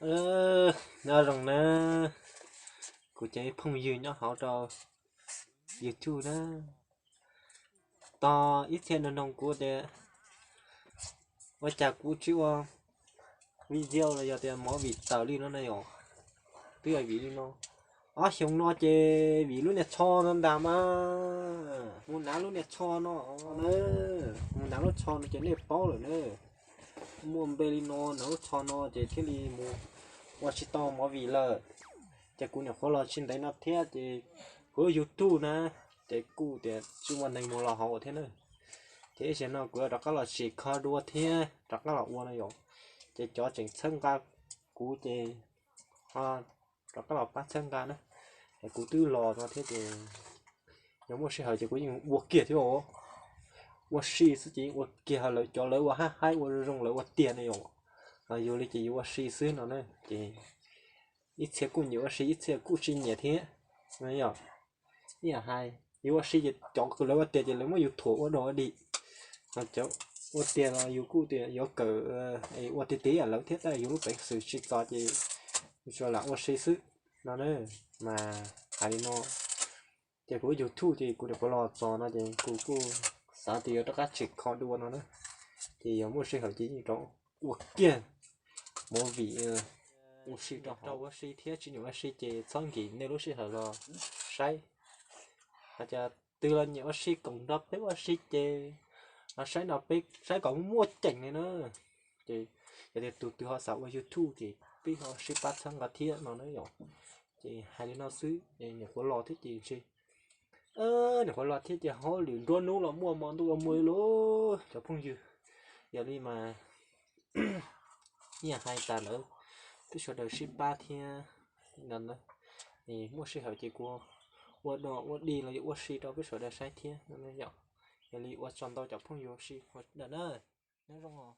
Nyob zoo na, kuv cov phooj ywg nyob hauv rau YouTube na, tau ib txhia nug nug kuv tias ua cas kuv tsis ua video los yog tias movie tawm li no na yom. Twb yog vim li no, ob xyoo no ces vim lub niag tsho no ntag mas, mus hnav lub niag tsho no, mus hnav lub tsho no ces nej paub lawm na. Muaj npe li no, hnav lub tsho no ces thiaj li mus ua tsis tau movie lawm. Ces kuv nyuam qhuav los tsis ntev no thiab ces kuv lub YouTube na, ces kuj tias tsis muaj neeg mus los hauv thiab na. Ces ib zaug no kuv yuav rov qab los tsim kho dua thiab rov qab los ua no yom. Ces cov tseem txhawb nqa kuv ces ho rov qab los pab txhawb nqa na. Es kuv twb los no thiab ces yog muaj sij hawm ces kuv yeej ua kiag thiab os. Ua si xwb ces yeej ua kiag, lawv cov lawv ua hab haib ua zoo zoo lawv ua tiag ne yom. Yog li ces yuav ua si xwb no na ces ib txhia kuj nyiam ua si ib txhia kuj tsis nyiam thiab. Yog ib yam hais yuav ua si ces cov lawv ua tiag ces lawv muab yus thuam ua dog ua dig, ho cov ua tiag los yus kuj tias yuav kawm ua tiag tiag yam lawv thiab tab yus lub peev xwm tsis txaus ces yus tsuas lam ua si xwb no na. Mas hais li no ces kuv lub YouTube ces kuv nyuam qhuav los txog no ces kuv kuj xav tias yuav rov qab tsim kho dua no na. Ces yog muaj sij hawm ces yeej rov ua kiag movie, ua si rau hauv. Ua si thiab tsis nyiam ua si ces txhob nkim nej lub sij hawm los saib. Hais tias twg los nyiam ua si koom nrog peb ua si ces los saib no peb saib kom muaj ceem li na. Ces yog tias tus twg ho xav ua YouTube ces peb ho sib pab txhawb nqa thiab no na yom. Ces hais li no xwb, nyuam qhuav los thiab ces ntshe, nyuam qhuav los thiab ces hauj lwm nruab hnub los muaj, hmo ntuj los muaj li lauj cov phooj ywg. Yog li mas ib yam hais tas lawm, peb sawv daws sib pab thiab no na. Muaj sij hawm ces kuv ua dog ua dig los yuav ua si rau peb sawv daws saib thiab no yom. Yog li ua tsaug ntau cov phooj ywg sawv daws na. Nyob zoo os.